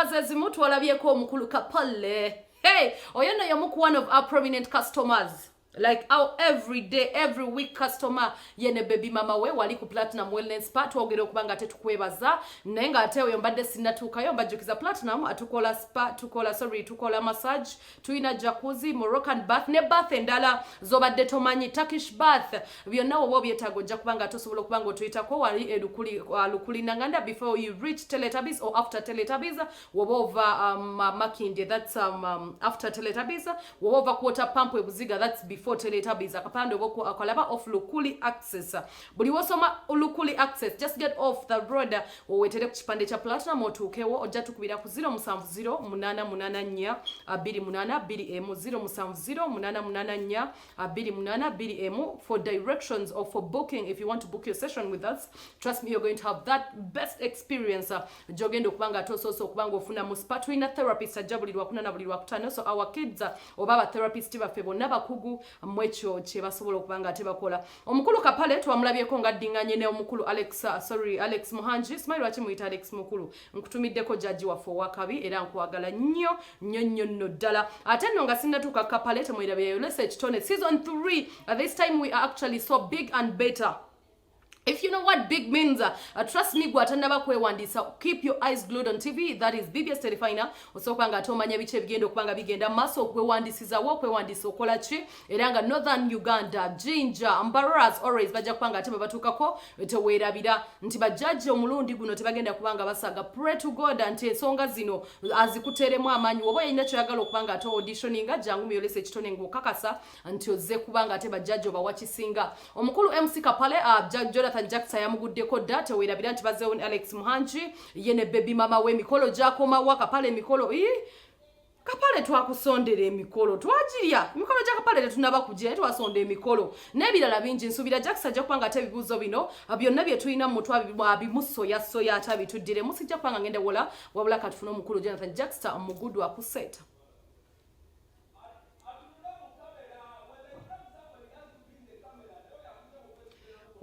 Eddakiika ze zimu twalabyeko omukulu Kapale. Hey, oyo nno y'omu ku one of our prominent customers, like our every day, every week customer. Ye ne baby mama we wali ku Platinum Wellness Spa. Twogera okuba nga tetukwebaza, naye ng'ate oyo mbadde sinnatuukayo. Mbajjukiza, Platinum atukola spa, tukola, sorry, tukola massage, tulina jacuzzi, Moroccan bath ne bath endala z'obadde tomanyi, Turkish bath, byonna woba obyetaaga ojja kuba nga tosobola okuba nga otuyitako wali e Lukuli, Lukuli Nanganda, before you reach Teletubbies or after Teletubbies. Woba ova Makindye, that's after Teletubbies. Woba ova ku water pump e Buziga, that's before Teletubbies. Akapande oba akalaba off Lukuli Access. Buli wosoma Lukuli Access, just get off the road, owetere ku kipande kya Platinum otuukewo. Ojja tukubira ku 070 884 28 21, 070 884 28 21 for directions or for booking. If you want to book your session with us, trust me, you're going to have that best experience gyogenda okuba nga ate osoose okuba nga ofuna mu spa. Tulina therapist ajja buli lwakuna na buli lwakutaano, so our kids oba abatherapist baffe bonna bakugu mu ekyo kye basobola okuba nga ate bakola. Omukulu Kapale twamulabyeko nga addinganye ne omukulu Alex, sorry, Alex Muhangi. Simanyi lwaki muyita Alex Mukulu. Nkutumiddeko jjajji waffe owakabi, era nkwagala nnyo nnyo nnyo nno ddala. Ate nno nga sinnatuuka Kapale, temwerabira Yolesa Ekitone season 3. This time we are actually so big and better. If you know what big means, trust me, gwe atannaba kwewandiisa, keep your eyes glued on TV, that is BBS Terefayina, osooka nga ate omanya biki ebigenda okuba nga bigenda mu maaso, okwewandiisizawo, okwewandiisa okola ki, era nga Northern Uganda, Jinja, Mbarara, as always bajja kuba nga ate babatuukako. Teweerabira nti bajjajja omulundi guno tebagenda kuba nga basaga. Pray to God nti ensonga zino azikuteeremu amaanyi. Woba olina kyoyagala okuba nga ate auditioninga, jangu muyolesa Ekitone ng'okakasa nti ozze kuba nga ate bajjajja obawa kisinga. Omukulu MC Kapale, Jonathan Jackson yamuguddeko dda. Teweerabira nti bazzeewo ne Alex Muhangi, ye ne baby mama we. Emikolo gyakomawa. Kapale emikolo ii Kapale twakusondera emikolo, twagirya emikolo gya Kapale, tetunaba kugira, naye twasonda emikolo n'ebirala bingi. Nsuubira Jackson ajja kuba nga ate ebibuuzo bino byonna bye tulina mu mutwe abimusoyasoya ate abituddiremu. Sijja kuba nga ngenda wola, wabula katufune omukulu Jonathan Jackson omugudu akuseeta.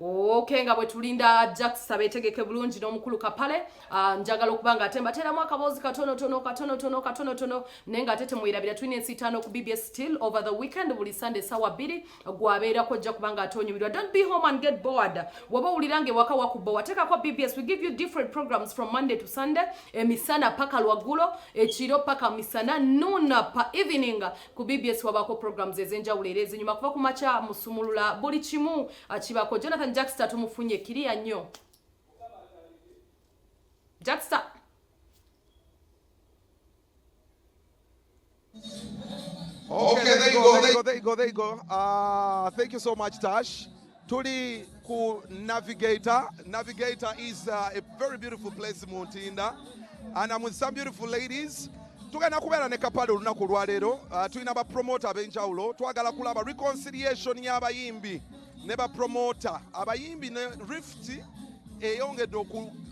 Okay, nga bwe tulinda Jackson beetegeke bulungi n'omukulu Kapale, njagala okuba nga ate mbateeramu akaboozi katonotono katonotono katonotono, naye nga ate temwerabira tulina ensiitaano ku BBS still over the weekend, buli Sunday sawa 2. Gwabeerako ojja kuba nga ate onyumirwa. Don't be home and get bored. Woba owulira nga ewaka wakubowa, teekako BBS. We give you different programs from Monday to Sunday, emisana paka lwaggulo, ekiro paka misana, noon pa evening. Ku BBS wabaako programs ez'enjawulo era ezinyuma kuva ku makya, musumulula buli kimu kibako. Jonathan Jackster tumufunye kiriya nnyo. Jackster. Okay, there you go, there you go, there you go, there you go. Thank you so much, Tash. Tuli ku Navigator. Navigator is a very beautiful place mu Ntinda. And I'm with some beautiful ladies. Tugenda kubeera ne Kapale olunaku olwaleero. Tulina ba promoter ab'enjawulo. Twagala kulaba reconciliation y'abayimbi ne ba promoter. Abayimbi ne rift eyongedde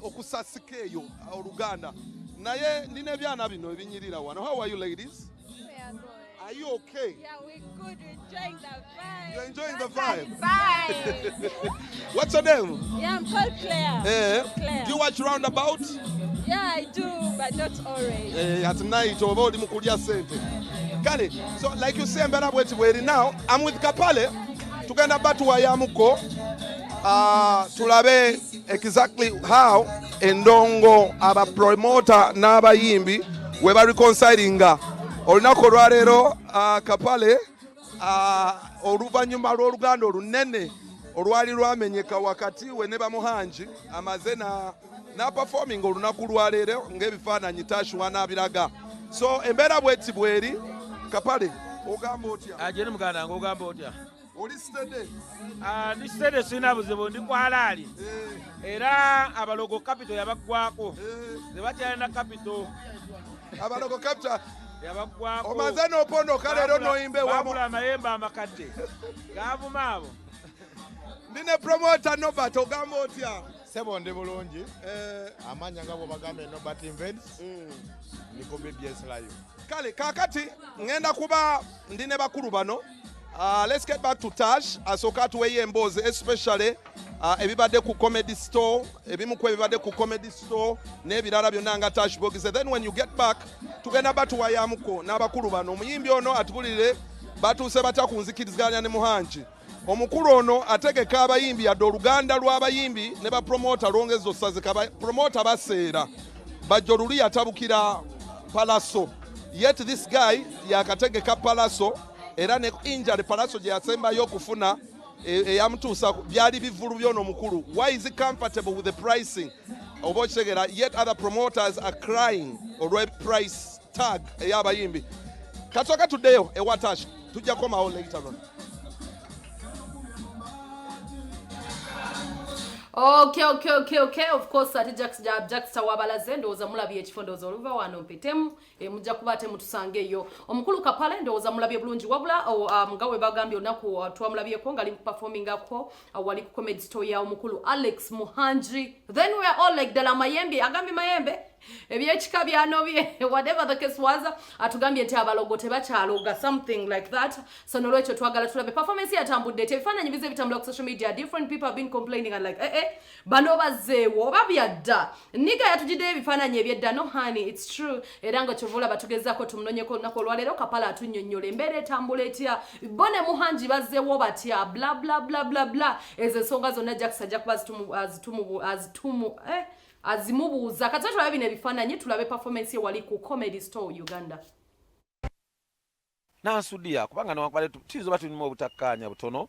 okusasika eyo oluganda. Naye ndina ebyana bino ebinyirira wano. How are you, ladies? We are good. Are you okay? Yeah, we're good. We're enjoying the vibe. You're enjoying the vibe? Vibe. What's your name? Yeah, I'm called Claire. Claire. Do you watch Roundabout? Yeah, I do, but not always. At night oba oli mu kulya ssente. Kale, so like you say, embeera bweti bweri. Now I'm with Kapale. Tugenda batuwayamuko tulabe exactly how endongo, abapromota n'abayimbi we bareconcilinga olunaku olwaleero. Kapale, oluvannyuma lw'oluganda olunene olwali lwamenyeka wakati we ne bamuhangi, amaze na n'aperforming olunaku lwaleero ng'ebifaananyi Tash wanaabiraga. So embeera bweti bweri. Kapale, ogamba otya? Agende muganda wange, ogamba otya? Oli steady? Ah, ndi steady, sirina buzibu, ndi kwalaali. Era abalogo capital yabaggwako, tebakyalina capital. Abalogo capital yabaggwako. Omaze n'opondoka leero n'oyimba ewamu. Bagula amayembe amakadde gavuma abo. Ndi ne promoter Nobert, ogamba otya? Sebo, ndi bulungi. Amanya nga bwobagambye, Nobert Invents, ndi ku BBS Live. Kale kaakati ŋŋenda kuba ndi ne bakulu bano. Let's get back to Tash asooka atuweeyo emboozi, especially ebibadde ku Comedy Store, ebimu ku ebibadde ku Comedy Store n'ebirala byonna nga Tash bogise. Then when you get back, tugenda batuwayamuko n'abakulu bano. Omuyimbi ono atubulire batuuse batya ku nzikiriziganya ne Muhangi. Omukulu ono ategeka abayimbi, yadde oluganda lw'abayimbi ne bapromota lwongeza osazika. Promota baseera bajjo luli yatabukira Palaso, yet this guy yakategeka Palaso, era ne injury Palaso gye yasembayo okufuna eyamutuusa byali bivulu by'ono omukulu. Why is he comfortable with the pricing, oba okitegeera, yet other promoters are crying olwe price tag ey'abayimbi? Kasooka tuddeyo ewa Tash, tujja komawo later on. Okay. Of course, ate Jackster wabalaze, ndowooza mulabye ekifo, ndowooza oluva wano mpitemu, mujja kuba ate mutusanga eyo. Omukulu Kapale ndowooza mulabye bulungi, wabula nga we bagambye olunaku twamulabyeko nga ali performingako wali ku Comedy Store ya omukulu Alex Muhangi. Then we are all like, ddala mayembe agambye mayembe ebyekika byanobye. Whatever the case was, atugambye nti abalogo tebakyaloga, something like that. So nolwekyo twagala tulabe performance yatambudde eti. Ebifaananyi bize bitambula ku social media, different people have been complaining and like, eh, eh, bano bazzeewo oba byadda? Niga yatugiddeyo ebifaananyi ebyedda. No honey, it's true. Era nga kyova olaba tugezaako tumunonyeko olunaku olwaleero, Kapala atunnyonnyola embeera etambula etya, bo ne Muhangi bazzeewo batya, bla bla bla bla bla. Ezo ensonga zonna Jackson ajja kuba azitumu azitumu azitumu azimubuuza. Kati tulabe bino ebifaananyi, tulabe performance ye wali ku Comedy Store Uganda. Nansudiya kubanga newankubadde tuyinza oba tulimu obutakkaanya butono,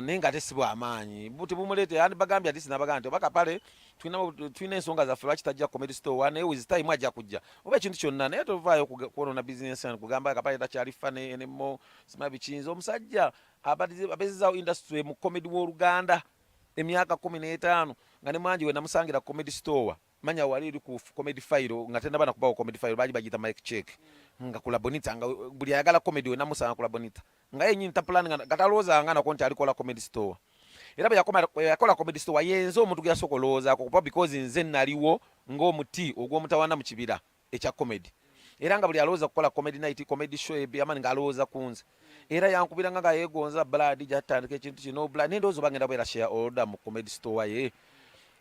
naye nga ate si bwamaanyi tebumuleete. Andi bagambye ati sinabagamba nti oba Kapale tulina ensonga zaffe lwaki tajja Comedy Store, naye with time ajja kujja oba ekintu kyonna. Naye tovaayo kwonoona bizinesi yange kugamba Kapale takyali funny anymore, sima bikiyinza. Omusajja abezezaawo industry mu comedy w'Oluganda emyaka 15, nga ne mwangi we namusangira Comedy Store, manya wali eri ku Comedy File nga tendaba nakubawo Comedy File, baali bagiyita Mike Check, nga ku Labonita, nga buli ayagala comedy we namusanga ku Labonita, nga yenyini taplan nga katalowoozanga nako nti alikola Comedy Store. Era bwe yakola Comedy Store, yenze omuntu gwe yasooka olowoozaako, kuba because nze naliwo ng'omuti ogw'omutawaana mu kibira ekya comedy, era nga buli alowooza kukola comedy night, comedy show ebyamaanyi, ng'alowooza ku nze. Era yankubiranga nga yeegonza blood gyatandika ekintu kino blood, naye ndowooza oba ngenda beera shareholder mu Comedy Store ye.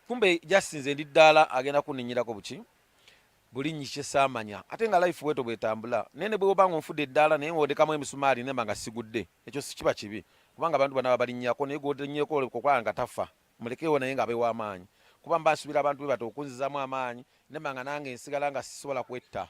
Kumbe just nze ndi ddaala, agenda kunninyirako buki bulinnyi kyesaamanya. Ate nga life bweto bwetambula, naye ne bweoba nga onfudde eddaala naye ng'odekamu emisumaali nemba nga sigudde, ekyo si kiba kibi, kubanga abantu bana babalinnyako, naye gw'olinnyeko okulaba nga tafa, mulekewo naye nga abeewo amaanyi, kuba mba nsuubira abantu be bato okunzizaamu amaanyi, nemba nga nange nsigala nga sisobola kwetta.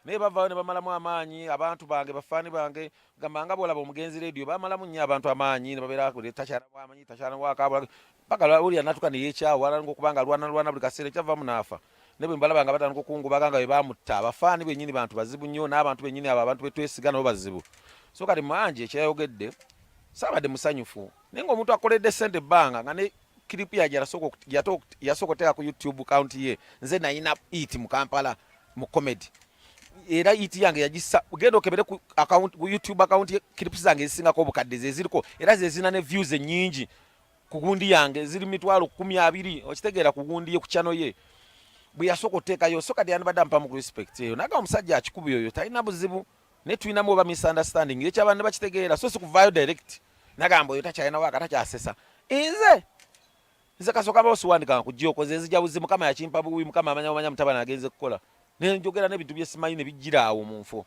Naye bavaayo ne bamalamu amaanyi abantu bange, bafaani bange, gamba nga bwolaba omugenzi Radio, bamalamu nnyo abantu amaanyi ne babeera takyala bwamanyi takyala paka ulya natuka neyekyawa alanga okubanga alwana lwana buli kaseera, ekyavamu n'afa. Ne bwe mbalaba nga batandika okungubaga nga bwe bamutta, abafaani bennyini bantu bazibu nnyo, n'abantu bennyini abo abantu betwesiga nabo bazibu. So kati mangi ekyayogedde saabadde musanyufu, naye ng'omuntu akoledde sente ebbanga nga ne clip yaje yasooka oteeka ku YouTube account ye, nze nayina it mu Kampala mu comedy, era it yange yagisa. Genda okebere ku account, ku YouTube account ye, clips zange ezisingako obukadde zeziriko, era zezina ne views ennyingi ku gundi yange, ziri 200,000, okitegeera, ku gundi ye, ku channel ye bwe yasooka oteekayo. So kati yandibadde ampamu ku respect eyo, naga omusajja akikubi oyo talina buzibu, naye tulinamu oba misunderstanding ekyabantu ne bakitegeera, so si kuvaayo direct nagamba oyo takyalina waaka takyasesa. Nze kasooka bawo siwandikanga kujja nzija buzi, Mukama yakimpa buwi, Mukama amanya omanya mutabani agenze kukola, nenjogera n'ebintu byesimanyi ne bijjira awo mu nfo.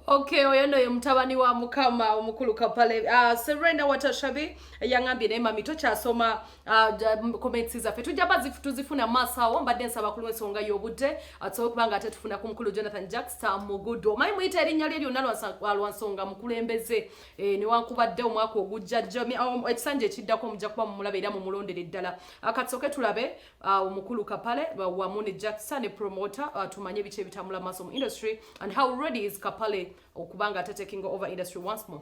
Okay, oyo nno ye mutabani wa Mukama omukulu Kapale. Serena Watashabi yaŋambye, naye mami tokyasoma comments zaffe, tujja ba tuzifuna maaso awo. Mbadde nsaba ku lw'ensonga y'obudde tusobole okuba nga ate tufuna ku mukulu Jonathan Jackster Mugudo. Omanyi muyita erinnya lye lyonna lwa nsonga mukulembeze, newankubadde omwaka ogujja ekisanja ekiddako mujja kuba mumulabe era mumulondere ddala. Katusooke tulabe omukulu Kapale wamu ne Jackson ne promoter, tumanye biki ebitambula maaso mu industry and how ready is Kapale okuba nga ate taking over industry once more.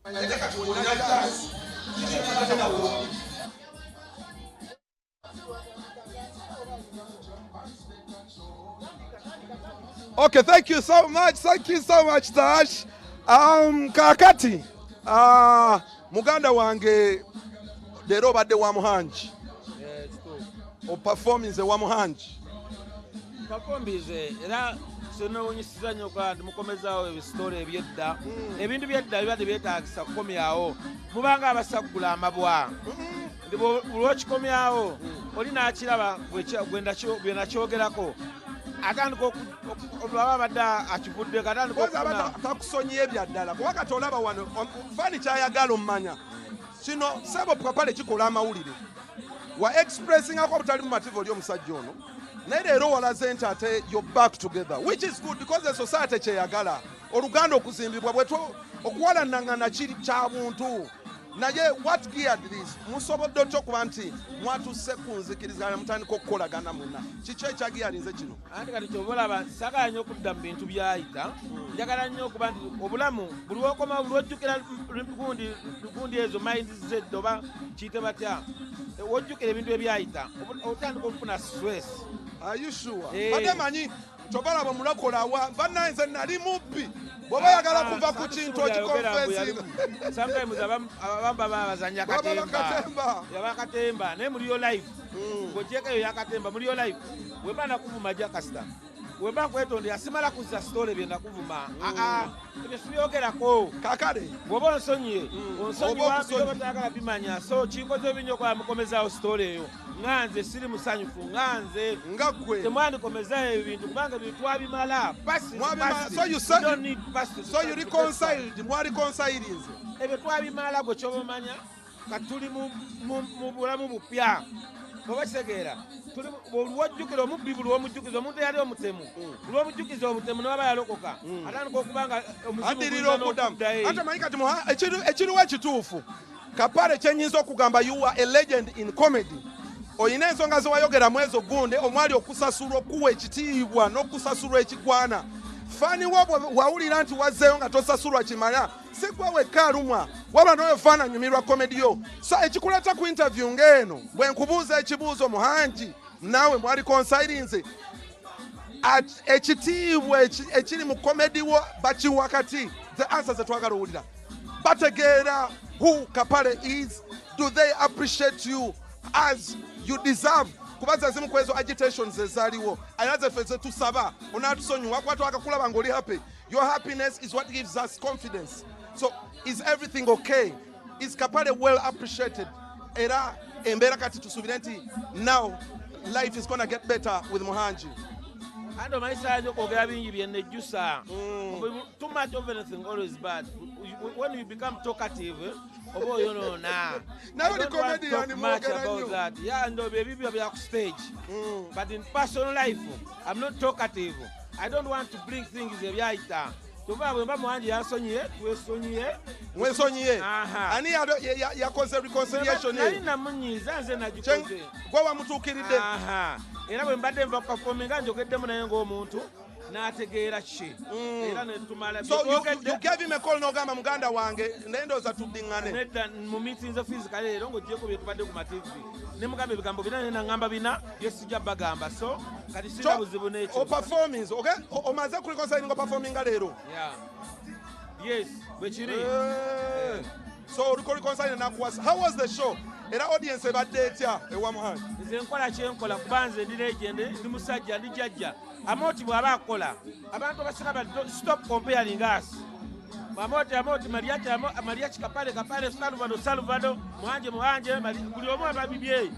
Ate kati olina chance. Kiki nawo? Okay, thank you so much. Thank you so much, Tash. Kakati, muganda wange, leero obadde wa Muhangi, operforminze wa Muhangi. Performinze era sinewunyisiza nnyo okuba nti mukomezaawo ebisitole ebyedda. Ebintu byedda biba tebyetaagisa kukomyawo, mubanga abasaggula amabwa nti lwokikomyawo oli n'akiraba gwe nakyogerako, atandika olwaba abadde akivuddeko, atandika Koza aba okufuna takusonyiye bya ddala, kuba kati olaba wano fan kyayagala omumanya kino, sebo Kapale kikola amawulire wa expressingako obutali mumativu oli omusajja ono, naye leero walaze nti ate you're back together, which is good because the society kyeyagala oluganda okuzimbibwa bwetwo okuwalanangana kiri kya buntu. Naye what geared this? Musobodde otya okuba nti mwatuse ku nzikiriziganya, mutandika okukolagana mwenna? Kiki ekyagiyalinze kino? Anti kati kyoba olaba saagala nnyo okudda mu bintu byayita. Njagala nnyo okuba nti obulamu buli wokoma, buli wojjukira gundi gundi ezo mind zedda oba kiyite batya, wojjukira ebintu ebyayita, otandika okufuna stress. Are you sure? Eh. Badde manyi tobalaba mulakolawa bannaye, nze nali mubbi, bw'oba oyagala kuva ku kintu okiconfessinga. Sometimes abamu baba bazanya Baba katemba. Katemba. Yaba katemba, naye muliyo life ng'ogyeko eyo yakatemba, muliyo life wemba nakuvuma ja kasita wemba nkwetondera, simala kuzza sitole bye nakuvuma. Aa, ebyo sibyogerako. Kakale bw'oba onsonyiye, Oba onsonyiwa. okusonyiwa. Byoba toyagala bimanya, so kinkoze binyo okuba mukomezaawo sitole eyo, nga nze siri musanyufu, nga nze nga ggwe temwandikomezayo ebintu kubanga ebintu twabimala. Past is Mwabimala. past. So you We said- don't need past to So you to get reconciled, mwareconcilinze? Ebyo twabimala, gwe kyoba omanya kati tuli mu bulamu bupya, oba kitegeera? Buli wojjukira omubbi, buli womujjukiza omuntu eyali omutemu, buli womujjukiza obutemu newaba yalokoka, atandika okuba nga omuzimu Addirira guyinza okuddamu. n'okuddayo. Ate manyi kati ekiriwo ekituufu, Kapale, kyenyinza okugamba, you are a legend in comedy. Oyina ensonga zewayogeramu ezo gunde omwali okusasulwa, okuwa ekitiibwa n'okusasulwa ekigwana. Fan wo bwe wawulira nti wazzeeyo nga tosasulwa kimala, si gwe wekka alumwa, wabula n'oyo fan anyumirwa comedy yo. So ekikuleeta ku interview ng'eno, bwe nkubuuza ekibuuzo, Muhangi, naawe mwareconcilinze? Ekitiibwa ekiri mu comedy wo bakiwa kati? The answer zetwagala owulira, bategeera who Kapale is? Do they appreciate you as you deserve? Kuba ze zimu ku ezo agitations ezaaliwo, era zeffe zetusaba onaatusonyiwa kuba twakakulaba ng'oli happy. Your happiness is what gives us confidence. So is everything okay? Is Kapale well appreciated? Era embeera kati tusuubire nti now life is gonna get better with Muhangi? Anti omanyi saayinza okwogera bingi byenejjusa. Too much of anything always bad. When you become talkative, oba oyonoona. Naye oli comedian, mwogera nnyo. Yeah, ndo ebibyo bya ku stage, but in personal life I'm not talkative. I don't want to bring things ebyayita. Kyova bwe mba Muhangi yansonyiye, twesonyiye. Mwesonyiye? Aha. Ani yakoze reconciliation Nali eyo? namunyiiza, nze nagikoze. Gwe wamutuukiridde? Aha. Era bwe mbadde nva kuperforminga, njogeddemu naye ng'omuntu n'ategeera ki, era netumala. So you gave him a call n'ogamba, "Muganda wange, naye ndowooza tuddiŋŋane"? Nedda, mu meetings physically leero, ng'ogyeko bye tubadde ku mativi, ne mugamba ebigambo bina, naye naŋŋamba bina byesijja bagamba, so kati sirina buzibu n'ekyo. Operformings, okay? Omaze kureconciling, operforminga leero? Yeah. Yes, bwe kiri. Eh. So oliko reconciling nakuwasa. How was the show? Era audience ebadde etya ewa Muhangi? Nze nkola kyenkola kuba nze ndi legend, ndi musajja, ndi jjajja. Amooti bw'aba akola, abantu abasinga ba stop comparing us. Amooti, Amooti, Mariachi, Mariachi, Kapale, Kapale, Salvado, Salvado, Muhanje, Muhanje, buli omu aba bibye.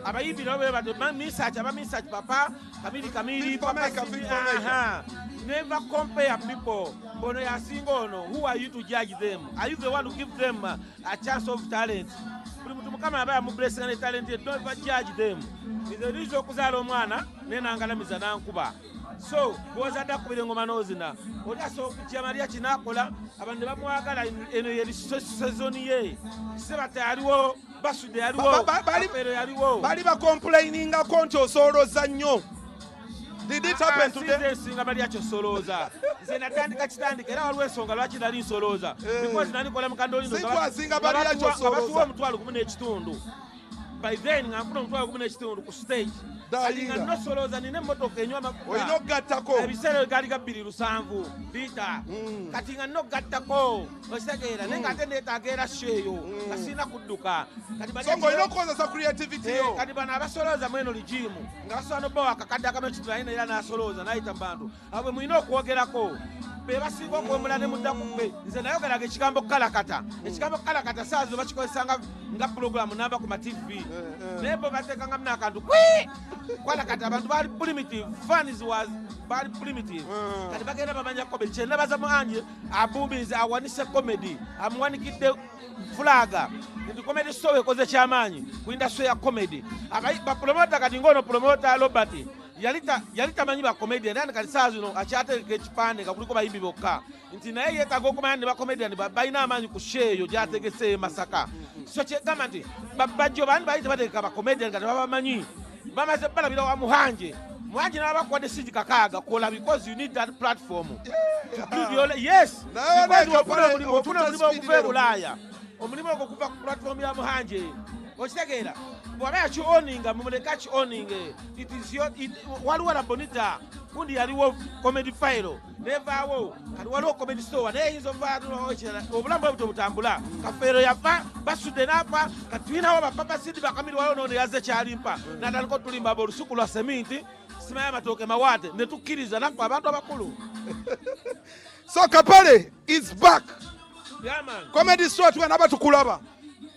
Abayimbi nabo bwe batyo, Misach aba Misach, papa Kamili, Kamili, Fit for papa maker, Sidi, fit for maker. Aha. Never compare people. Ono yasinga ono. Who are you to judge them? Are you the one who give them a chance of talent? Buli muntu Mukama aba yamublessinga ne talent ye. Don't ever judge them. Nze liza okuzaala omwana naye nangalamiza nankuba, so bwozadde akubira engoma n'ozina, oli asobola okujja Mariachi n'akola, abantu ne bamwagala. Eno yeri season ye. Sebata yaliwo, Basudde yaliwo, Kafeero yaliwo. Bali bacomplainingako nti osooloza nnyo. Did it happen today? Sinze nsinga Mariachi osolooza. Nze natandika kitandika, era waliwo ensonga lwaki nali nsolooza, Eh. because nali nkola mu Kandolindo. Si gwasinga Mariachi Nga batuwa osolooza. 1,500. By then nga nfuna 10,000 ku stage. Kati nga Dayira. nosolooza, nina emmotoka enywa amafuta. Olina okugattako. Ebiseera gaali ga 2.70 liita. Kati nga nina okugattako, okitegeera, naye nga ate neetaaga era show eyo nga sirina kudduka. Kati bali So ng'olina okukozesa creativity yo. Kati bano abasolooza mweno regime nga basobola nobawa akakadde akamu ekitu, naye era n'asolooza n'ayita mu bantu abo bwe mulina okwogerako, be basinga okuwemula ne mudda ku ffe. Nze nayogeraga ekigambo kalakata, ekigambo kalakata saa zo bakikozesa nga pulogulamu namba ku ma TV, naye bo bateekangamu n'akantu kwi kwalakata. Abantu baali primitive, fans was baali primitive. Kati bagenda bamanya comedy. Kyenabaza Muhangi, abuumize awanise comedy, amuwanikidde flag nti Comedy Store ekoze kyamaanyi ku industry ya comedy. Bapromota kati ngaono promota Robert yali tamanyi bacomedian, yani kati saa zino akyategeka ekipande nga kuliko bayimbi bokka, nti naye yeetaaga okumanya ne bacomedian balina amaanyi ku show eyo gyategese e Masaka. So kyegamba nti bajjo bandi bali tebategeka bacomedian nga tebabamanyi, bamaze balabira wa Muhangi. Muhangi nababakuwadde singi 6 kola, because you need that platform to build your, yes, Naye because naye ofuna Kapale, omulimu, ofuna otuta omulimu speed okuva e leero. Bulaaya, omulimu ogwo kuva ku platform ya Muhangi, okitegeera? Bw'aba yakioninga, mumuleke akioninge. It is your, waliwo na Bonita gundi, yaliwo Comedy File nevaawo, kati waliwo Comedy Store, naye eyinza ovaawo ekirala. Obulamu bwe butyo butambula. Kafeero yava, Basudde n'afa, kati tulinawo bapapa sidi bakamiri. Waliwo noono yazze kyalimpa natandika otulimba aba olusuku lwa seminti, simanyi amatooke mawaate, ne tukkiriza naffe abantu abakulu. So Kapale is back. Yeah, man. Comedy Store tugenda tukulaba.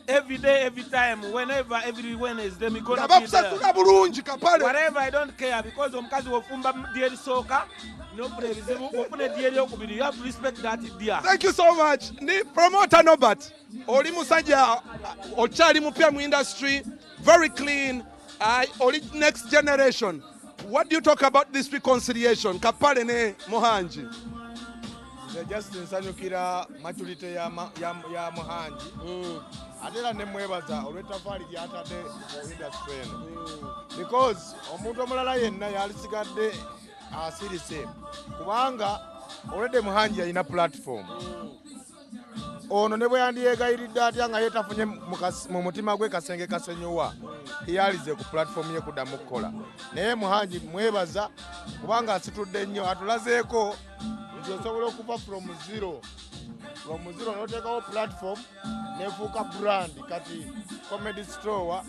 Every day, every time, whenever, every Wednesday, me gonna Nga be there. bakusasula bulungi, Kapale? Whatever, I don't care, because omukazi wofumba ddi erisooka nofuna ebizibu, ofuna eddi eryokubiri, you have to respect that dear. Thank you so much. Ni promoter Norbert, oli musajja okyali mupya mu industry, very clean, oli next generation. What do you talk about this reconciliation, Kapale ne Muhangi? Nze just nsanyukira maturity ya Muhangi, ate era nemwebaza olw'ettafaali lyatadde mu industry eno, because omuntu omulala yenna yalisigadde asirise, kubanga olwedde Muhangi yalina platform. Ono ne bwe yandiyegayiridde atya nga ye tafunye mu mutima gwe kasenge kasenyiwa, teyalize ku platform ye kuddamu kukola. Naye Muhangi mwebaza kubanga asitudde nnyo, atulazeeko nti osobola okuva from zero n'oteekawo platform nefuuka brand. Kati Comedy Store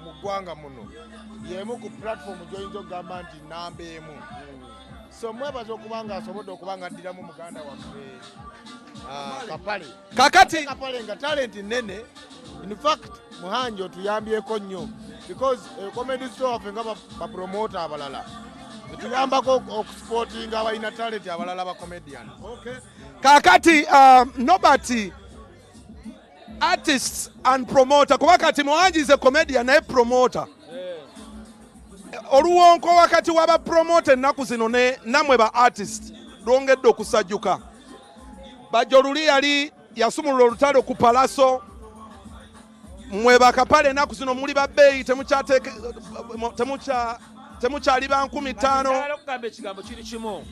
mu ggwanga muno y'emu ku platform gy'oyinza okugamba nti namba emu. So mwebaza okuba nga asobodde okuba nga addiramu muganda waffe, Kapale. Kakati Kapale nga talent nene. In fact, Muhangi otuyambyeko nnyo, because Comedy Store waffe nga bapromota abalala etuyambako okusupportinga abalina talent abalala ba comedian. Kakati Nobert, artists and promoter, kuba kati Muhangi is a comedian naye promoter, oluwonko wakati waba promoter ennaku zino ne nammwe ba artist lwongedde okusajjuka. Bajjo luli yali yasumulula olutalo ku Palaso, mmwe bakapale ennaku zino muli babbeeyi, temukyali ba 5,000. Njagala okugamba ekigambo kiri kimu.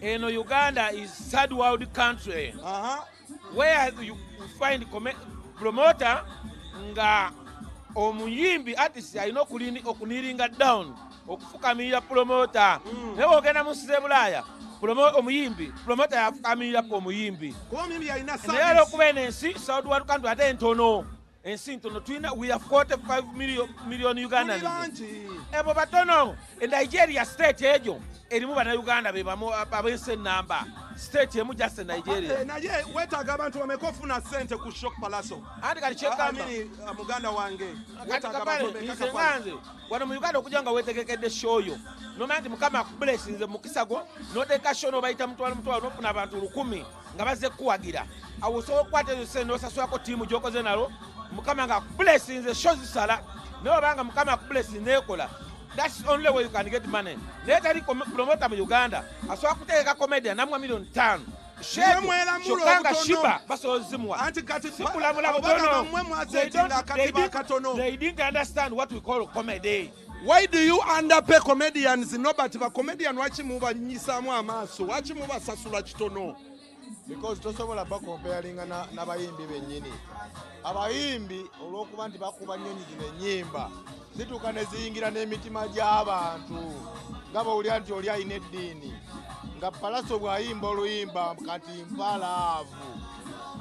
Eno Uganda is third world country where you find promoter nga omuyimbi artist alina okukneelinga down, okufukamirira promoter. Naye bwogenda mu nsi z'ebulaaya, omuyimbi promoter yafukamiriraku omuyimbi. Kuba omuyimbi yalina Naye era service. okuba eno ensi third world country, ate entono, ensi ntono, tulina, we are 45 million Tuli Ugandans. Bangi. Ebo batono. E Nigeria, state egyo erimu Bannayuganda be bamu ab'ensi enamba, state emu just e Nigeria. Naye weetaaga abantu bameka ofuna ssente ku show Palaso? Anti kati kyegamba Amini, muganda wange, kati weetaaga Kapale, abantu bameka, nze Kapale? nga nze wano mu Uganda, okujja nga weetegekedde show yo, nomanya nti Mukama akublessinze mukisa gwo, noteeka show nobayita mutwalo mutwalo, nofuna abantu 1,000 nga bazze kukuwagira, awo osobola okukwata ezo sente nosasulako ttiimu gyokoze nalo. Mukama nga akublessinze, show zisala. Naye obanga Mukama akublessinze neekola, that's the only way you can get money. Naye tali promoter mu Uganda asobola kuteeka comedian namwa 5 million. Mwe mweramula Kyokka nga obutono. Shiba basobola ozimuwa. Anti kati Sikulamula obaga butono. mmwe mwasetinga akatiba akatono. They didn't understand what we call comedy. Why do you underpay comedians, Nobert? Ba comedian lwaki mubanyisaamu amaaso? Lwaki mubasasula kitono? Because tosobola bacomparinga n'abayimbi bennyini. Abayimbi olw'okuba nti bakuba nnyonyi zino ennyimba zituuka ne ziyingira n'emitima gy'abantu, nga bw'owulira nti oli alina eddiini, nga Palaso bw'ayimba oluyimba kati mpalaavu,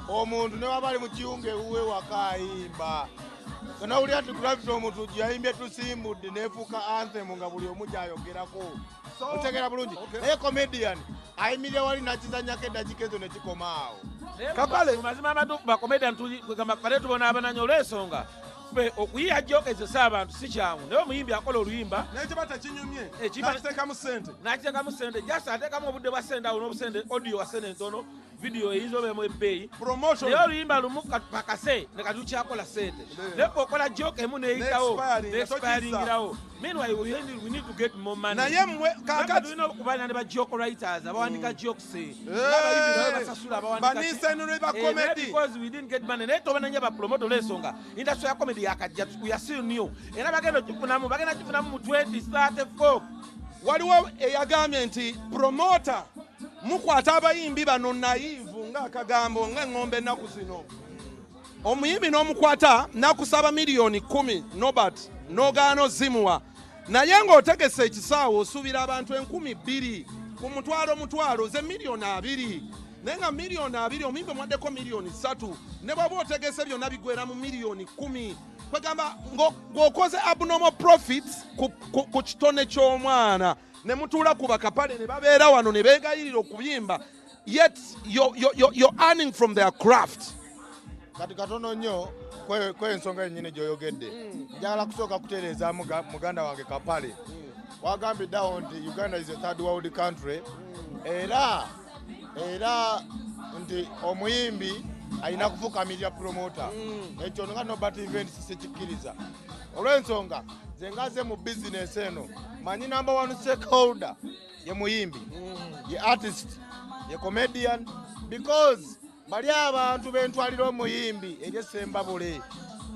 omuntu ne waba ali mu kiyungu ewuwe waka ayimba. Nawulira nti Gravity omuntu yayimbye tusimbudde n'efuuka anthem nga buli omu gy'ayogerako. Otegera bulungi. Naye comedian ayimirira wali n'akizannyako eddakiika ezo ne kikoma awo. Kapale. Mazima amatuufu, bacomedian tugamba kale tubonaabona nnyo olw'ensonga ffe okuyiya joke ezesa abantu si kyangu, naye omuyimbi akola oluyimba naye kiba tekinyumye, nakiteekamu ssente, nakiteekamu ssente, just ateekamu obudde bwa ssente awo n'obusente, audio wa ssente ntono, video eyinza obeemu ebbeeyi, promotion, naye oluyimba lumu pakase ne kati lukyakola ssente, naye bw'okola joke emu n'eyitawo n'expiringirawo. Meanwhile we need to get more money. Naye mmwe kakati tulina okubaana ne ba joke writers abawandiika jokes, n'abayimbi nabo basasula abawandiika banisenure ba comedy, because we didn't get money. Naye tobana nnyo abapromote olw'ensonga industry ya comedy yakajja, we are still new, era bagenda okifunamu, bagenda kifunamu mu 2034. Waliwo eyagambye nti promoter mukwata abayimbi bano naivu ng'akagambo ng'eŋŋombe ennaku zino. Omuyimbi n'omukwata n'akusaba 10 miliyoni Nobert, n'ogaana ozimuwa, naye ng'otegese ekisaawe osuubira abantu 2000 ku mutwalo mutwalo ze 20 miliyoni, naye nga 20 miliyoni omuyimbi omwaddeko 3 miliyoni, ne bw'oba otegese byonna bigwera mu 10 miliyoni. Kwegamba ng'okoze abnormal profits ku kitone ky'omwana, ne mutuula ku bakapale ne babeera wano ne beegayirira okuyimba, yet you're earning from their craft. Kati katono nnyo kw'ensonga yennyini gy'oyogedde. Njagala kusooka kutereeza muganda wange Kapale. Wagambiddeawo nti Uganda is a third world country, era nti omuyimbi alina kufukamirira promoter. Ekyo nga Nobert Events sikikkiriza, olw'ensonga nze ngaze mu bizinesi eno manyi number one stakeholder ye muyimbi, ye artist, ye comedian, because bali abantu bentwalira omuyimbi eri esembabule,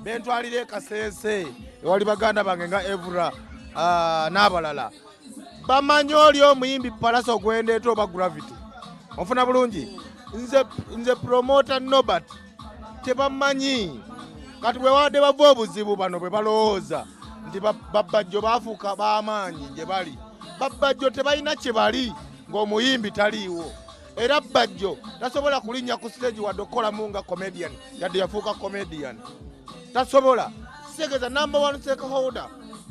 bentwalira ekasese ewali baganda bange nga Evra n'abalala, bamanyi oli omuyimbi Palaso gwendeeta oba Gravity. Onfuna bulungi? Nze promoter Nobert tebamanyi. Kati bwe wadde bava obuzibu bano bwe balowooza nti babbajjo bafuuka b'amaanyi gye bali, babbajjo tebalina kye bali ng'omuyimbi taliiwo. Era Bajjo tasobola kulinnya ku stage wadde okukolamu nga comedian, yadde yafuuka comedian tasobola. Kitegeeza number one stakeholder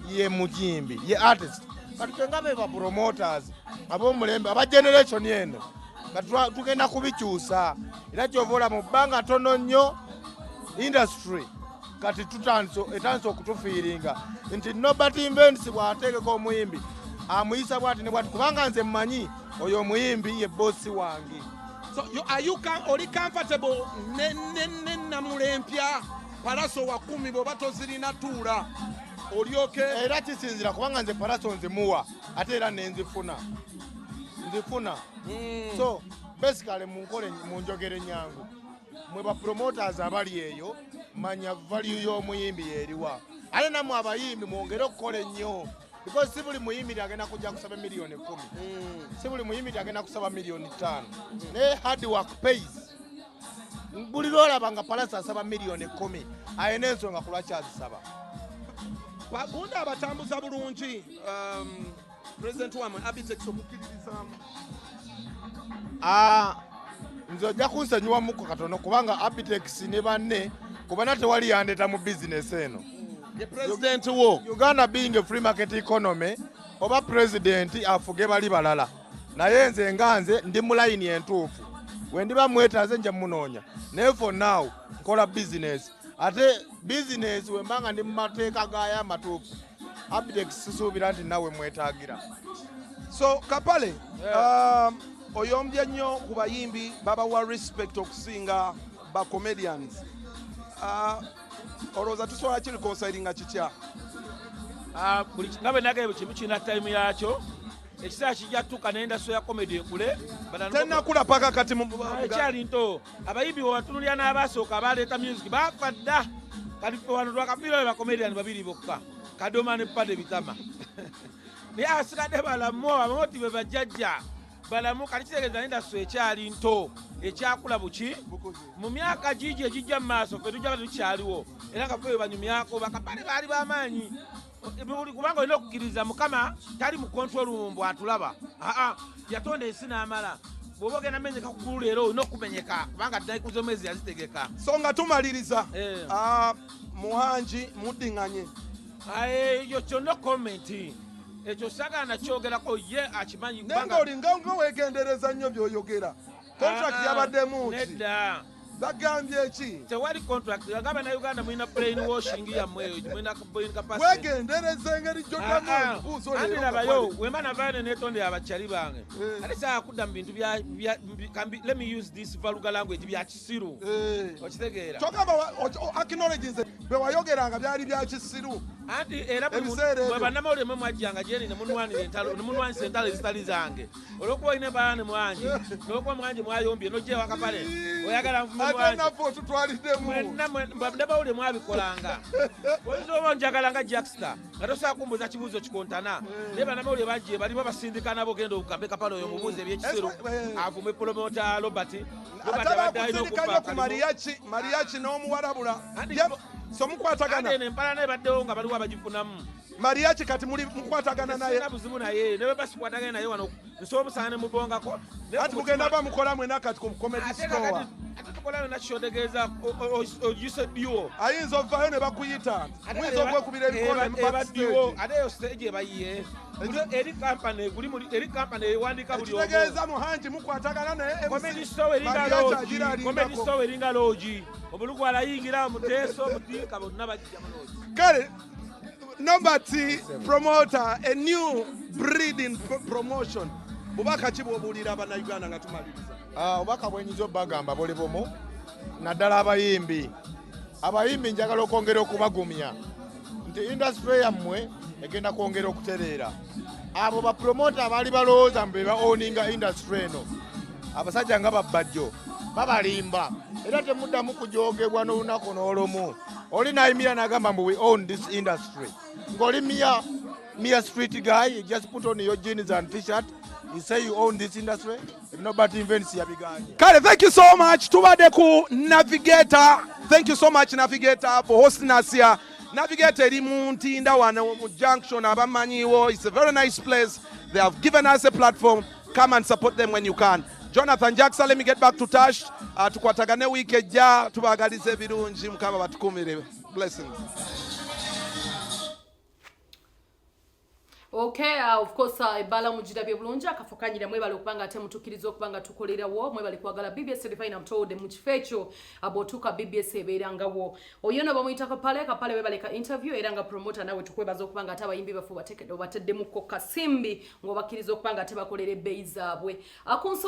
ye muyimbi, ye artist. Kati ffe nga be ba promoters ab'omulembe aba generation eno, kati tugenda kubikyusa. Era kyova olaba mu bbanga tono nnyo industry kati etandise okutufiiringa nti Nobert Events bw'ateekeka omuyimbi amuyisa bwati ne bwati, kubanga nze mmanyi oyo omuyimbi ye bosi wange. So are you oli comfortable ne nnamula empya, Palaso wa 10 bw'oba tozirina tuula olyoke? Era kisinzira, kubanga nze Palaso nzimuwa ate era nenzifuna, nzifuna. So basically munkole mu njogera enyangu, mwe ba promoters abali eyo, manya value y'omuyimbi yeriwa, ate nammwe abayimbi mwongere okukola ennyo, because si buli muyimbi agenda kujja kusaba 10 miliyoni, si buli muyimbi agenda kusaba 5 miliyoni, naye hard work pays. Buli lwolaba nga Palaso asaba 10 miliyoni, alina ensonga ku lwaki azisaba. Gundi abatambuza bulungi, president wamwe Abitex okukkiririzaamu? Ah, nze ojja kunsonyiwamuko katono, kubanga Abitex ne banne kubana tewali yandeeta mu bizinesi eno. Ye president wo. Uganda being a free market economy, oba president afuge bali balala, naye nze nga nze ndi mu layini entuufu. We ndiba mwetaaze nja munoonya, naye for now nkola bizinesi, ate bizinesi wemba nga ndi mu mateeka gaayo amatuufu, Abitex sisuubira nti nawe mwetaagira. So Kapale, oyombye nnyo ku bayimbi, babawa respect okusinga ba comedians. Olowooza tusobola kireconcilinga kitya? Ah, nga bwe nagambye, buli kimu kirina time yakyo. Ekiseera kijja tutuuka n'industry ya comedy ekule. Tennakula paka kati Ah, ekyali nto. Abayimbi bwe batunulira n'abasooka abaleeta music baafa dda. Kati ffe wano twakafiirayo bacomedian babiri bokka, Kadoma ne Pade Bitama, naye abasigadde balamu, abamoti be bajjajja. Balamu kati kitegeeza industry ekyali nto, ekyakula buki mu myaka gigi egijja mu maaso, ffe tujja tukyaliwo era nga ffe banyumyako. Bakapale baali bamaanyi kubanga olina okukkiriza Mukama tali mu control room bw'atulaba. Aa, yatonda ensi n'amala. Bw'oba ogenda menyeka ku ggulu leero, olina okumenyeka kubanga ddaikuzo mwezi yazitegeka. So nga tumaliriza, Eh. ah, Muhangi muddiŋŋanye? Ekyo kyonna comment, ekyo saagala nakyogerako, ye akimanyi. Naye nga olinga nga weegendereza nnyo by'oyogera. Contract Ah, yabaddemu ki? Nedda. Bagambye ki? Tewali contract. Agamba na Uganda mulina brain washing yammwe eyo, mulina brain capacity. Wegendereza engeri gyoddamu ebibuuzo. Anti Leero labayo, wemba navayo nenetondera abakyali bange, Eh. ate saagala kudda mu bintu let me use this vulgar language, bya kisiru. Eh. Okitegeera? Kyogamba acknowledge nze bwe wayogeranga byali bya kisiru. Anti era buli Ebiseera ebyo. Mwe bannamawulire mwe mwajjanga gyeni ne munwanira entalo, ne munwanisa entalo ezitali zange, olwokuba olina embalala ne Mwangi, n'olwokuba Mwangi mwayombye n'ojja ewakapale oyagala nvume Ate Mwangi. naffe otutwaliddemu. Mwenna bannamawulire mwabikolanga. Oyinza oba onjagala nga Jackster nga tosobola kumbuuza kibuuzo kikontana, naye bannamawulire bangi balibo basindika nabo, genda ogambe Kapale oyo mubuuze ebyekisiru, Eh. avume promota Robert. Robert Ate abadde alina bakusindika okufa nnyo ku akalimu. Mariachi, Mariachi n'omuwalabula. Anti So mukwatagana? Ate eno empalana ebaddewo nga baliwo abagifunamu. Mariachi kati muli mukwatagana naye? Sirina buzibu naye, ne bwe basikwatagana naye wano nsobola omusanga ne mubongako. Naye Ati ku mugenda mutima- ba mukola mwena kati ku Comedy Ate Store. kakati ate tukola yonna, kyotegeeza ogise duo. Ayinza ovaayo ne bakuyita, muyinza okwekubira ebikonde mu Eba duo. backstage. Ate eyo stage ebayiye eri company guli eri company ewandiika buli omu. Ekitegeeza Muhangi mukwatagana naye MC Comedy Store eringa Mariachi loogi. agira Comedy alindako. Store eringa loogi, omulugu alayingira, omuteeso, omutiika, bonna bajja mu loogi. Kale Nobert promoter, a new breed in promotion, bubaka ki bw'obuulira Abannayuganda nga tumaliriza? Ah, obubaka bwenyinza obbagamba buli bumu, naddala abayimbi. Abayimbi njagala okwongera okubagumya nti industry yammwe egenda kwongera okutereera. Abo bapromota abaali balowooza mbu be ba owninga industry eno, abasajja nga babbajjo babalimba, era temuddamu kujogebwa n'olunaku n'olumu. Oli nayimira n'agamba mbu we own this industry, ng'oli mere street guy, you just put on your jeans and T-shirt, you say you own this industry. Nobert Events yabiganye. Kale, thank you so much. Tubadde ku Navigator. Thank you so much, Navigator, for hosting us here. Navigator eri mu Ntinda wano mu junction, abamanyiwo. It's a very nice place. They have given us a platform. Come and support them when you can. Jonathan Jackson, let me get back to Tash. Tukwatagane wiiki ejja. Tubaagaliza ebirungi, Mukama batukumire. Blessings. Okay, of course, ebbala mugirabye bulungi, akafo kanyira. Mwebale okuba nga ate mutukkiriza okuba nga tukolerawo. Mwebale kwagala BBS Refine. Amtowodde mu kifo ekyo, bw'otuuka BBS ebeerangawo. Oyo no bamuyita Kapale. Kapale, webale ka interview, era nga promoter nawe tukwebaza okuba nga ate abayimbi baffe obateddemukko kasimbi ng'obakkiriza okuba nga ate bakolera ebbeeyi zaabwe. Ku nsonga